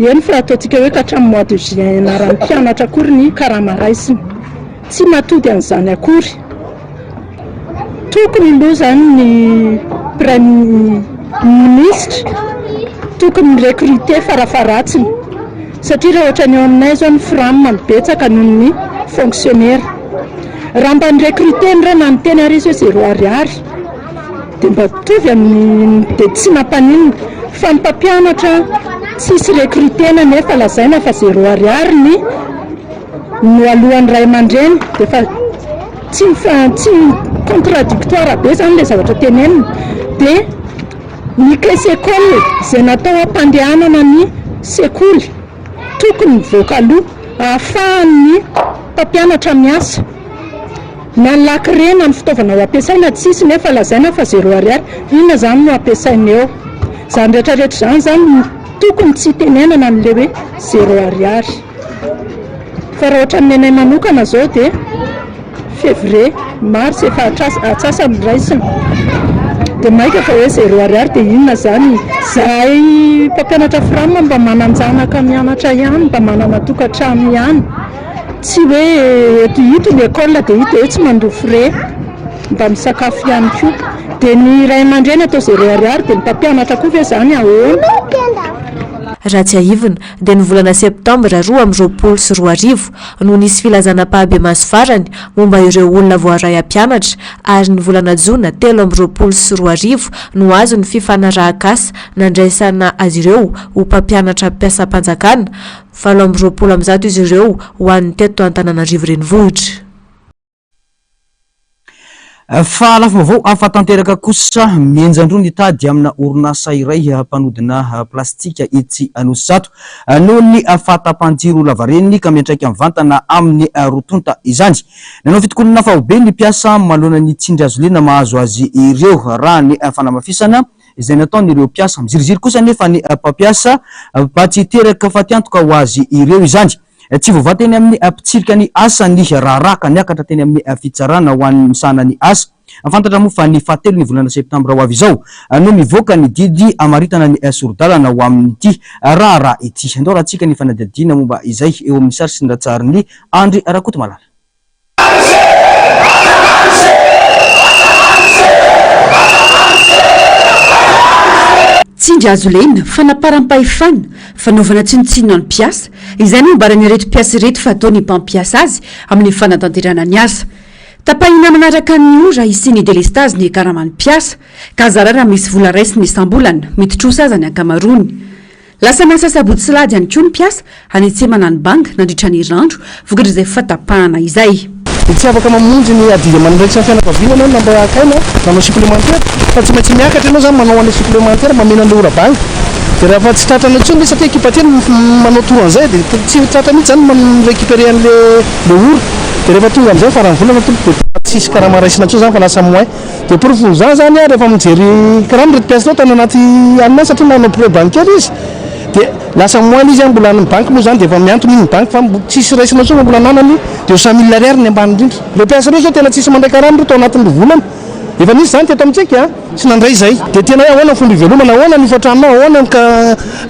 eny fa ataontsika hoe ka hatramin'ny mois de juin ianaran'ny mpianatra akory ny karama raisiny, tsy mahatody an'izany akory. Tokony aloha izany ny Praiminisitra tokony mi-recruter farafaharatsiny satria raha ohatran'ny eo aminay izao ny fram no betsaka noho ny fonctionnaire. Raha mba ni-recruter-ny ireo na niteny ary izy hoe zéro ariary dia mba mitovy amin'ny dia tsy mampaninona fa ny mpampianatra tsisy recruter-na nefa lazaina fa zéro ariary ny no alohan'ny ray aman-dreny dia efa tsy tsy contradictoire be zany ilay zavatra tenenina dia ny caisse école izay natao hampandehanana ny sekoly tokony mivoaka aloha ahafahan'ny mpampianatra miasa. Na ny lakre na ny fitaovana ho ampiasaina tsisy nefa lazaina fa zéro ariary. Inona izany no ampiasaina eo? Izany rehetra rehetra izany izany no tokony tsy hitenenana an'ilay hoe zéro ariary. Fa raha ohatran'ny anay manokana izao dia février, mars efa atsasany no raisina. Dia mainka fa hoe zéro ariary dia inona izany? Izahay mpampianatra fram mba manan-janaka mianatra ihany, mba manana tokantrano ihany. Tsy hoe eto ito ny école dia ito dia tsy mandoa frais, mba misakafo ihany koa. Dia ny ray aman-dreny atao zéro ariary dia ny mpampianatra koa ve izany ahoana? Raha tsiahivina dia ny volana septambra 2022 no nisy filazana ampahabemaso farany momba ireo olona voaray hampianatra ary ny volana jona 2023 no azo ny fifanarahak'asa nandraisana azy ireo ho mpampianatra mpiasam-panjakana 128 izy ireo ho an'ny teto Antananarivo Renivohitra. Fa lafim-baovao hafa tanteraka kosa, mihenjan-droa ny tady amina orinasa iray mpanodina plastika etsy Anosizato noho ny fahatapahan-jiro lavareny ka miantraika mivantana amin'ny roa tonta izany. Nanao fitokonana faobe ny mpiasa manoloana ny tsindry hazolena mahazo azy ireo raha ny fanamafisana izay nataon'ireo mpiasa. Miziriziry kosa anefa ny mpampiasa mba tsy hiteraka fatiantoka ho azy ireo izany. Tsy voavaha teny amin'ny mpitsirika ny asa ny raharaha ka niakatra teny amin'ny fitsarana ho an'ny misahana ny asa. Fantatra moa fa ny fahatelon'ny volana septambra ho avy izao no mivoaka ny didy hamaritana ny sori-dalana ho amin'ity raharaha ity. Andao arahantsika ny fanadihadiana momba izay eo amin'ny sary sy ny ratsarin'i Andry Rakotomalala. Tsindry hazo lena, fanaparam-pahefana, fanaovana tsinontsinona ny mpiasa, izay no ambaran'ireto mpiasa ireto fa ataon'ny mpampiasa azy amin'ny fanatanterahana ny asa. Tapahina manaraka ny ora hisian'ny delestazy ny karaman'ny mpiasa, ka zara raha misy vola raisiny isam-bolana, midi-trosa aza ny ankamaroany. Lasa niasa sabotsy sy lahady ihany koa ny mpiasa hanetsemana ny banga nandritra ny herinandro vokatr'izay fatapahana izay. Dia tsy afaka mamonjy ny adidy aman'andraikitra ny fianakaviana ianao na mba haka aina manao supplémentaire fa tsy maintsy miakatra ianao izany manao année supplémentaire mameno an'ilay ora banga. Dia rehefa tsy tratranao intsony ilay satria ekipa aty no manao tour an'izay dia tsy tratra mihitsy izany mi-récupérer an'ilay ilay ora. Dia rehefa tonga amin'izay faran'ny volana tompoko dia tena tsisy karama raisina intsony izany fa lasa moins. Dia porofon'izany izany an, rehefa mijery karama ireto mpiasa ireo tany anaty alina satria nanao prêt bancaire izy dia lasa moins ilay izy an, mbola any amin'ny banky moa izany dia efa mihantona iny ny banky fa tsisy raisina intsony fa mbola ananany 200 000 ariary ny ambany indrindra. Ireo mpiasa ireo izao tena tsisy mandray karama ireo tao anatin'ny roa volana. Efa nisy izany teto amintsika an, tsy nandray izay. Dia tena hoe ahoana ny fomba ivelomana, ahoana ny hofan-tranonao, ahoana ny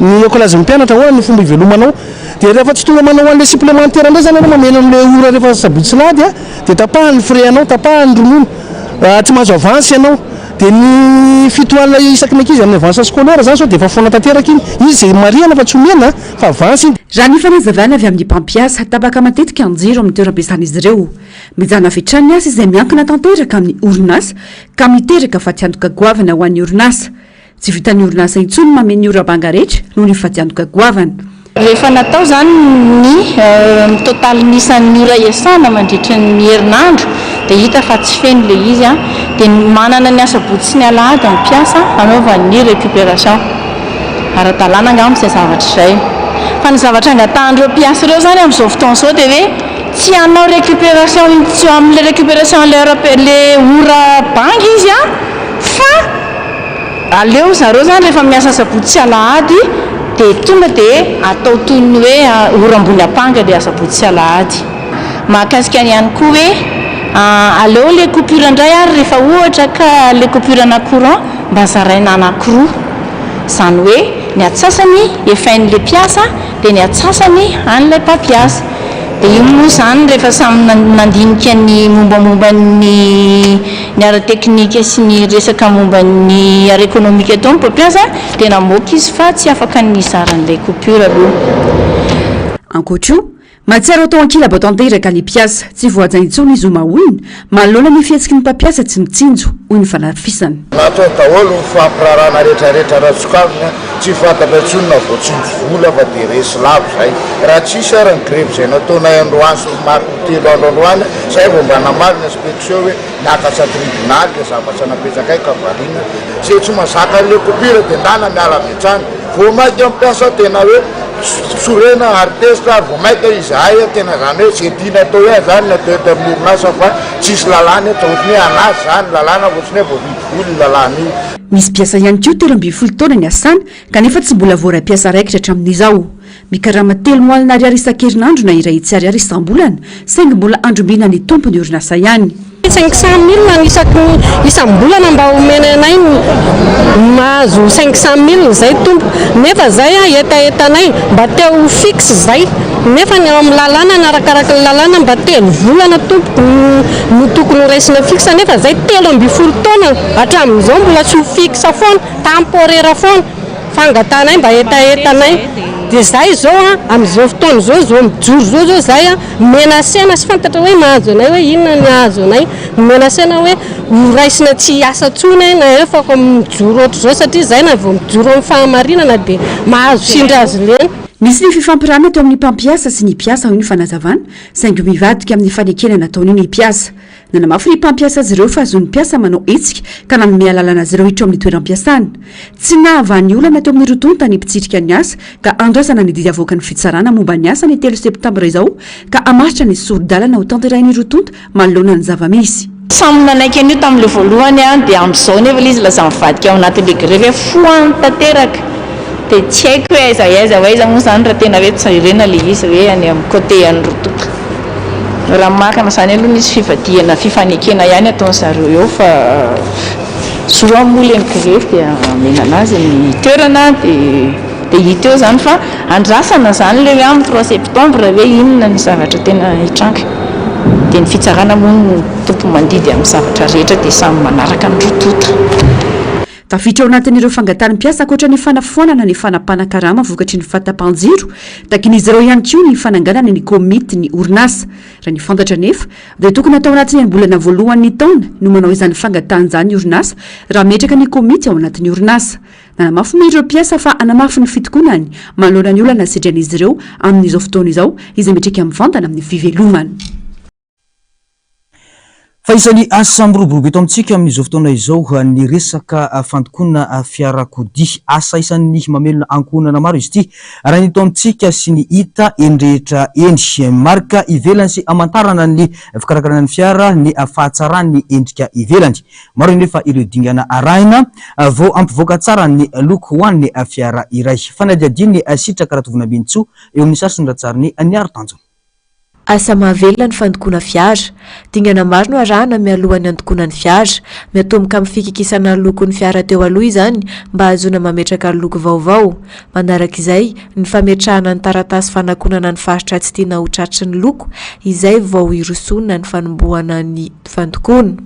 ny ekolazin'ny mpianatra, ahoana ny fomba ivelomanao. Dia rehefa tsy tonga manao an'ilay supplémentaire indray izany ianao mameno an'ilay ora rehefa sabotsy sy alahady an, Dia tapahany ny frais anao, tapahany ny ronono, tsy mahazo avance ianao. Dia ny 70 isaky ny ankizy amin'ny avance scolaire izany sao dia efa foana tanteraka iny. Izy izay marihana fa tsy omena fa avance iny. Raha ny fanazavana avy amin'ny mpampiasa, tapaka matetika ny jiro amin'ny toeram-piasan'izy ireo. Mijanona avy hatrany ny asa izay miankina tanteraka amin'ny orinasa ka miteraka fatiantoka goavana ho an'ny orinasa. Tsy vitan'ny orinasa intsony ny mameno ny ora-banga rehetra noho ny fatiantoka goavana. Rehefa natao izany ny totalin'ny isan'ny ora iasana mandritra ny herinandro dia hita fa tsy feno ilay izy dia manana ny asabotsy sy ny alahady ny mpiasa hanaovany ny récupération. Ara-dalàna angamba izay zavatra izay. Fa ny zavatra angatahan'ireo mpiasa ireo izany amin'izao fotoana izao dia hoe tsy hanao récupération intsony amin'ilay récupération ilay ora banga izy fa Aleo zareo zany rehefa miasa asabotsy sy alahady dia tonga dia atao toy ny hoe ora ambony apanga ilay asabotsy sy alahady. Mahakasika ny ihany koa hoe aleo ilay coupure indray ary rehefa ohatra ka ilay coupure ana courant mba zaraina anakiroa. Izany hoe ny atsasany efain'ilay mpiasa dia ny atsasany an'ilay mpampiasa. Dia io moa izany rehefa samy nandinika ny mombamomba ny ny ara-teknika sy ny resaka momba ny ara-ekonomika tao ny mpampiasa dia namoaka izy fa tsy afaka ny nizara an'ilay coupure aloha. Ankoatra io, mahatsiaro atao ankilabao tanteraka ny mpiasa, tsy voahaja intsony izy ho maha olona, manoloana ny fihetsiky ny mpampiasa tsy mitsinjo, hoy ny fanafisana. Natao daholo ny fampirarana retraretra ara-tsokajiny, tsy fantatra intsony na voatsinjo vola fa dia resy lava izay. Raha tsisy ara ny grevy izay nataonay androany sy mariky ny 3 andro androany, izay vao mba namaly ny inspection hoe niakatra tribonaly ilay zavatra napetrakay ka variana. Izay tsy mahazaka an'ilay coupure dia ndana miala avy hatrany. Vao maika ny mpiasa tena hoe sorena ary tezitra ary vao maika izahay tena zany hoe ze tiana atao ihany zany ny atao eto amin'ny orinasa fa tsisy lalàna eto ohatry ny hoe anazy zany lalàna ohatry ny hoe voavidy vola io lalàna io. Misy mpiasa ihany koa 13 taona niasana kanefa tsy mbola voaray mpiasa raikitra hatramin'izao. Mikarama 30 ariary isan-kerinandro na 100 ariary isam-bolana saingy mbola andrombina ny tompon'ny orinasa ihany. 500 mille ny isaky ny isam-bolana mba omena anay mahazo 500 mille zay tompoko nefa zay a hetahetanay mba te ho fixe zay nefa ny ao amin'ny lalàna ny arakaraky ny lalàna mba telo volana tompoko no tokony ho raisina fixe nefa zay 13 taona hatramin'izao mbola tsy ho fixe foana, temporaire foana. Fangatahanay mba hetahetanay dia zay zao a amin'izao fotoana izao zao mijoro zao zao zay a menacena sy fantatra hoe mahazo anay hoe inona ny hahazo anay menacena hoe ho raisina tsy hiasa tsony na efako mijoro ohatr'izao satria zay na vao mijoro amin'ny fahamarinana dia mahazo tsindry azy lena. Nisy ny fifampirahana teo amin'ny mpampiasa sy ny mpiasa hoy ny fanazavana saingy mivadika amin'ny fanekena nataony ny mpiasa. Nanamafy ny mpampiasa azy ireo fa zon'ny mpiasa manao hetsika ka nanome alalana azy ireo hiditra ao amin'ny toeram-piasana. Tsy nahavaha ny olana teo amin'ny roa tonta ny mpitsirika ny asa ka andrasana ny didy avoakan'ny fitsarana momba ny asa ny 3 septambra izao ka hamaritra ny sori-dalana ho tanterahin'ny roa tonta manoloana ny zava-misy. Samy nanaiky an'io tamin'ilay voalohany an, dia amin'izao nefa ilay izy lasa mivadika ao anatin'ilay grevy hoe fohano tanteraka. Dia tsy haiko hoe aiza aiza ho aiza moa izany raha tena hoe jerena ilay izy hoe any amin'ny côté an'ny roa tonta. Raha ny marina izany aloha misy fivadihana fifanekena ihany ataon'zareo eo fa souvent moa ilay migrevy dia omena anazy ny toerana dia dia hita eo izany fa andrasana izany ilay hoe amin'ny trois septembre hoe inona ny zavatra tena hitranga. Dia ny fitsarana moa no tompo-mandidy amin'ny zavatra rehetra dia samy manaraka ny roa tonta. Tafiditra ao anatin'ireo fangatahan'ny mpiasa ankoatra ny fanafoanana ny fanapahan-karama vokatry ny fahatapahan-jiro, takian'izy ireo ihany koa ny fananganana ny komitin'ny orinasa. Raha ny fantatra anefa dia tokony hatao anatin'ny enim-bolana voalohan'ny taona no manao izany fangatahana izany ny orinasa raha hametraka ny komity ao anatin'ny orinasa. Nanamafy moa ireo mpiasa fa hanamafy ny fitokonany manoloana ny olana sedrain'izy ireo amin'izao fotoana izao izay miantraika mivantana amin'ny fivelomany. Fa isan'ny asa miroborobo eto amintsika amin'izao fotoana izao ny resaka fandokoana fiarakodia. Asa isan'ny mamelona ankohonana maro izy ity raha ny eto amintsika sy ny hita eny rehetra eny. Marika ivelany sy hamantarana ny fikarakarana ny fiara ny fahatsaran'ny endrika ivelany. Maro anefa ireo dingana arahina vao hampivoaka tsara ny loko ho an'ny fiara iray. Fanadihadian'i Sitraka Ratovonambinintsoa eo amin'ny sary sy ny ratsarin'i Niaro Tanjona. Asa mahavelona ny fandokoana fiara. Dingana maro no arahana mialohan'ny handokoana ny fiara. Miatomboka amin'ny fikikisana ny lokon'ny fiara teo aloha izany mba hahazoana mametraka ny loko vaovao. Manaraka izay, ny fametrahana ny taratasy fanakonana ny faritra tsy tiana ho tratry ny loko, izay vao hirosoana ny fanombohana ny fandokoana.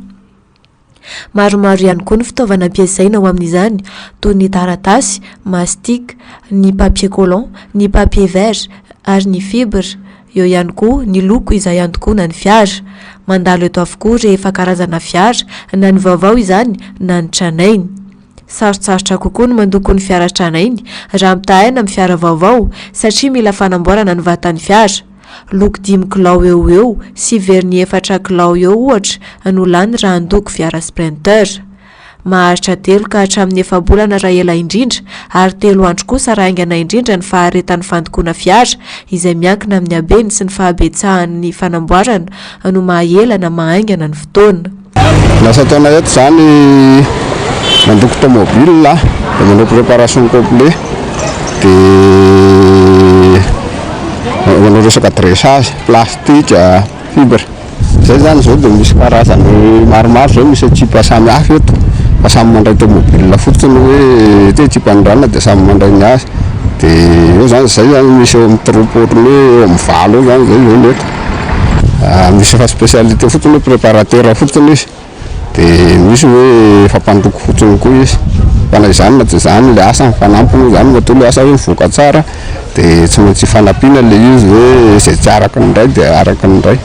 Maromaro ihany koa ny fitaovana ampiasaina ho amin'izany toy ny taratasy, mastic, ny papier collant, ny papier vert ary ny fibre. Eo ihany koa ny loko izay andokoana ny fiara. Mandalo eto avokoa rehefa karazana fiara na ny vaovao izany na ny tranainy. Sarotsarotra kokoa ny mandoko ny fiara tranainy raha ampitahaina amin'ny fiara vaovao satria mila fanamboarana ny vatan'ny fiara. Loko dimy kilao eo ho eo sy vernis efatra kilao eo ohatra no lany raha handoko fiara Sprinter. Maharitra telo ka hatramin'ny efa-bolana raha ela indrindra ary telo andro kosa raha haingana indrindra ny faharetan'ny fandokoana fiara izay miankina amin'ny habeny sy ny fahabetsahan'ny fanamboarana no maha ela na maha haingana ny fotoana. Ny asa ataonay eto izany mandoko tomobile dia manao préparation complet dia manao resaka dressage plastique, fibre. Izay izany izao dia misy karazany maromaro izao misy ekipa samy hafa eto fa samy mandray tomobile fotsiny hoe ity ekipan'ny ranona dia samy mandray ny azy dia eo izany izay izany misy eo amin'ny troupe ohatran'ny hoe eo amin'ny valo eo izany izay izao ny eto. Misy efa spécialité fotsiny hoe préparateur fotsiny izy, dia misy hoe efa mpandoko fotsiny koa izy, fa na izany na tsy izany ilay asa mifanampy moa izany matoa ilay asa hoe mivoaka tsara dia tsy maintsy ifanampiana ilay izy hoe izay tsy araka ny iray dia araka ny iray.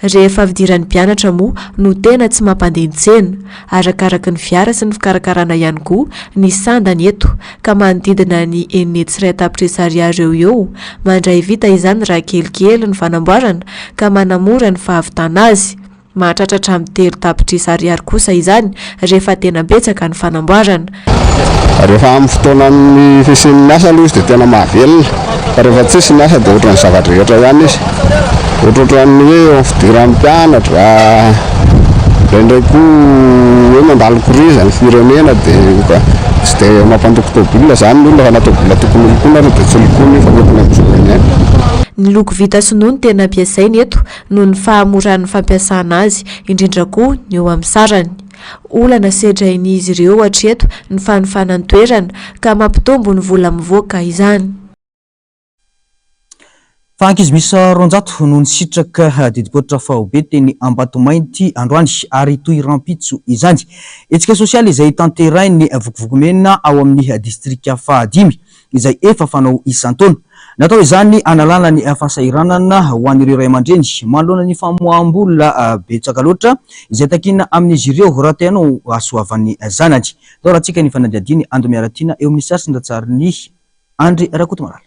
Rehefa fidiran'ny mpianatra moa no tena tsy mampandeha ny tsena, arakaraky ny fiara sy ny fikarakarana ihany koa ny sandany eto ka manodidina ny 1.100 tapitrisa ariary eo ho eo, mandray vita izany raha kelikely ny fanamboarana ka manamora ny fahavitana azy. Mahatratra hatramin'ny 3 tapitrisa ariary kosa izany rehefa tena betsaka ny fanamboarana. Rehefa amin'ny fotoanan'ny fisian'ny asa aloha izy dia tena mahavelona fa rehefa tsisy ny asa dia ohatran'ny zava-drehetra ihany izy. Ohatrohatran'ny hoe eo amin'ny fidiran'ny mpianatra, indraindray koa hoe mandalo crise ny firenena dia tsy dia mampandoko tôbila izany ny olona fa na tôbila tokony holokoina ary dia tsy lokoina io fa nentina mijoro eny ihany. Ny loko vita sinoa no tena ampiasaina eto noho ny fahamoran'ny fampiasana azy, indrindra koa ny eo amin'ny sarany. Olana sedrain'izy ireo hatreto ny fanofana ny toerana ka mampitombo ny vola mivoaka izany. Fa ankizy miisa 200 no nisitraka didim-poitra faobe teny Ambatomainty androany ary hitohy rahampitso izany. Hetsika sosialy izay tanterahin'ny Vokovoko-mena ao amin'ny distrika fahadimy izay efa fanao isan-taona. Natao izany hanalana ny fahasahiranana ho an'ireo ray aman-dreny manoloana ny famoaham-bola betsaka loatra izay takiana amin'izy ireo raha te hanao hasoavan'ny zanany. Atao ratsika ny fanadihadian'i Ando Miaratiana eo amin'ny sary sy ny ratsarin'i Andry Rakotomalala.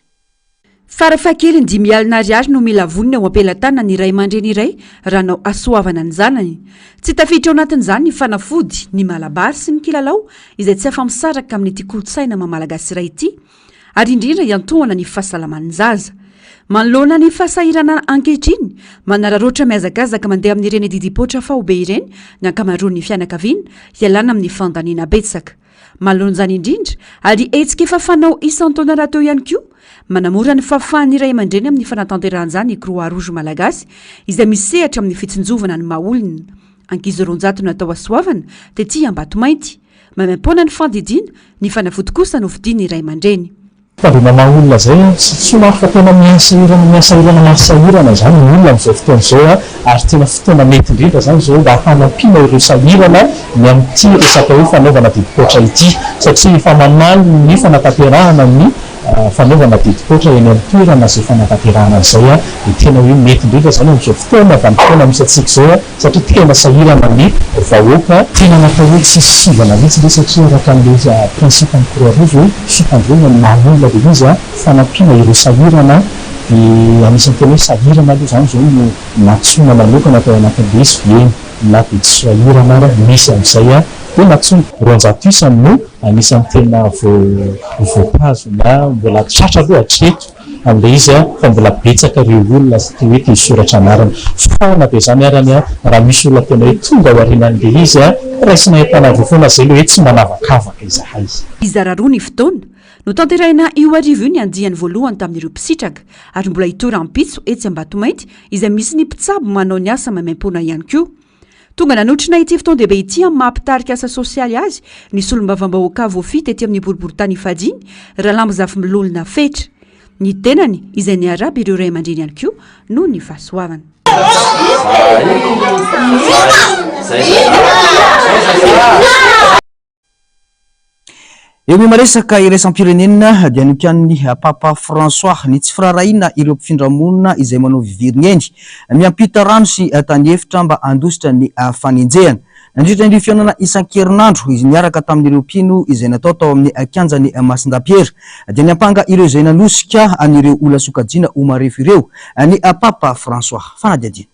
Farafahakeliny 50 ariary no mila vonona eo am-pelatanan'ny ray aman-dreny iray raha hanao hasoavana ny zanany. Tsy tafiditra ao anatin'izany ny fanafody, ny malabary sy ny kilalao izay tsy afa-misaraka amin'ity kolontsaina maha Malagasy iray ity ary indrindra hiantohana ny fahasalaman'ny zaza. Manoloana ny fahasahiranana ankehitriny, manararaotra mihazakazaka mandeha amin'ireny didim-poatra faobe ireny ny ankamaroan'ny fianakaviana hialana amin'ny fandaniana betsaka. Manoloana izany indrindra, ary hetsika efa fanao isan-taona rahateo ihany koa, manamora ny fahafahan'ny ray aman-dreny amin'ny fanatanterahana izany ny Croix Rouge Malagasy izay misehatra amin'ny fitsinjovana ny maha olona. Ankizy 200 natao hasoavana tety Ambatomainty. Maimaimpoana ny fandidiana, ny fanafody kosa novidian'ny ray aman-dreny. Fandriana maha olona izay an, tsy tsoa ary fa tena mihasahirana mihasahirana mahasahirana izany ny olona amin'izao fotoana izao an, ary tena fotoana mety indrindra izany izao mba hanampiana ireo sahirana ny amin'ity resaka hoe fanaovana didim-poatra ity, satria efa mamaly ny fanatanterahana ny fanaovana didim-poatra eny amin'ny toerana izay fanatanterahana an'izay an, dia tena hoe mety indrindra izany amin'izao fotoana vanim-potoana misy antsika izao an. Satria tena sahirana ny vahoaka. Tena natao hoe tsisy sivana mihitsy le satria araka an'le principe an'ny croix rouge hoe fitandroana ny maha olona le izy a, fanampiana ireo sahirana de anisan'ny tena hoe sahirana aloha zany zao no nantsoina manokana tao anatin'le izy fa eny na de tsy soahirana ara misy amin'izay a de nantsoina. 200 isa no anisan'ny tena voatazona mbola tratra aloha hatreto. Amin'ilay izy fa mbola betsaka ireo olona te hoe te hisoratra anarana. Fa na dia izany arany raha misy olona tena hoe tonga ao aorianan'ilay izy, raisinay an-tanandroa foana izay ilay hoe tsy manavakavaka izahay. Hizara roa ny fotoana. Notanterahina io hariva io ny andiany voalohany tamin'ireo mpisitraka ary mbola hitohy rahampitso etsy Ambatomainty izay misy ny mpitsabo manao ny asa maimaimpoana ihany koa. Tonga nanotrona ity fotoan-dehibe ity amin'ny maha mpitarika asa sosialy azy ny solombavambahoaka voafidy tety amin'ny boriborintany Ifadiny, Ralambo Zafimilolona Fetra. Ny tenany izay niarahaba ireo ray aman-dreny ihany koa noho ny fahasoavana. Eo amin'ny maresaka iraisam-pirenena dia nokianin'ny Papa François ny tsy firaharahiana ireo mpifindra monina izay manao viveriny eny miampita rano sy tany efitra mba handositra ny fanenjehana. Nandritra ny fihaonana isan-kerinandro izy niaraka tamin'ireo mpino izay natao tao amin'ny kianjan'i Masindahy Piera dia niampanga ireo izay nanosika an'ireo olona sokajiana ho marefo ireo ny Papa François. Fanadihadiana.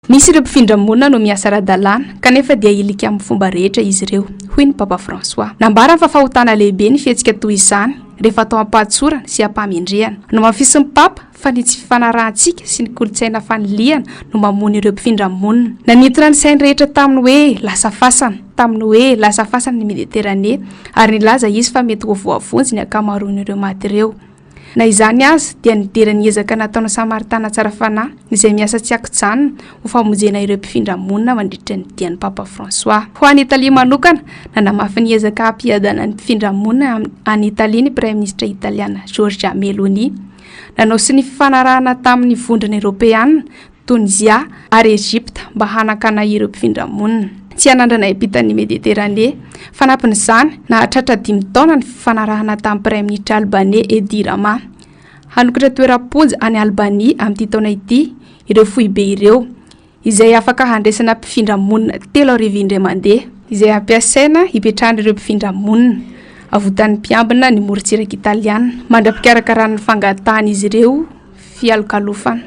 Misy ireo mpifindra monina no miasa ara-dalàna, kanefa dia ahilika amin'ny fomba rehetra izy ireo, hoy ny Papa François. Nambarany fa fahotana lehibe ny fihetsika toy izany, rehefa atao am-pahatsorana sy am-pahamendrehana. Nomafisin'ny Papa fa ny tsy fifanarahantsika sy ny kolontsaina fanilihana no mamono ireo mpifindra monina. Nanintona ny sain'ny rehetra tamin'ny hoe lasa fasana, tamin'ny hoe lasa fasana ny Mediteranea, ary nilaza izy fa mety ho voavonjy ny ankamaroan'ireo maty ireo. Na izany aza, dia nidera ny ezaka nataon'ny Samaritana tsara fanahy, izay miasa tsy an-kijanona ho famonjena ireo mpifindra monina mandritra ny dian'ny Papa François. Ho an'i Italia manokana, nanamafy ny ezaka hampiadana ny mpifindra monina any Italia ny Praiminisitra italiana Giorgia Meloni. Nanao sonia fifanarahana tamin'ny Vondrona Eoropeana Tonizia ary Egypta mba hanakana ireo mpifindra monina tsy hanandrana hiampita ny Mediteranea. Fanampin'izany, nahatratra dimy taona ny fifanarahana tamin'ny Praiminisitra Albaney Edi Rama. Hanokatra toeram-ponja any Albania amin'ity taona ity ireo foibe ireo, izay afaka handraisana mpifindra monina 3000 indray mandeha, izay hampiasaina hipetrahan'ireo mpifindra monina avotan'ny mpiambina ny morontsiraka Italiana mandra-pikarakarana ny fangatahan'izy ireo fialokalofana.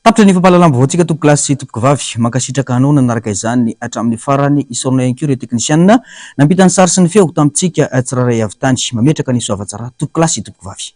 Tapitra ny fampahalalam-baovaontsika tompokolahy sy tompokovavy. Mankasitraka anao nanaraka izany hatramin'ny farany. Isaorana ihany koa ireo teknisianina nampita ny sary sy ny feo tamintsika tsirairay avy tany. Mametraka ny soavatsara tompokolahy sy tompokovavy.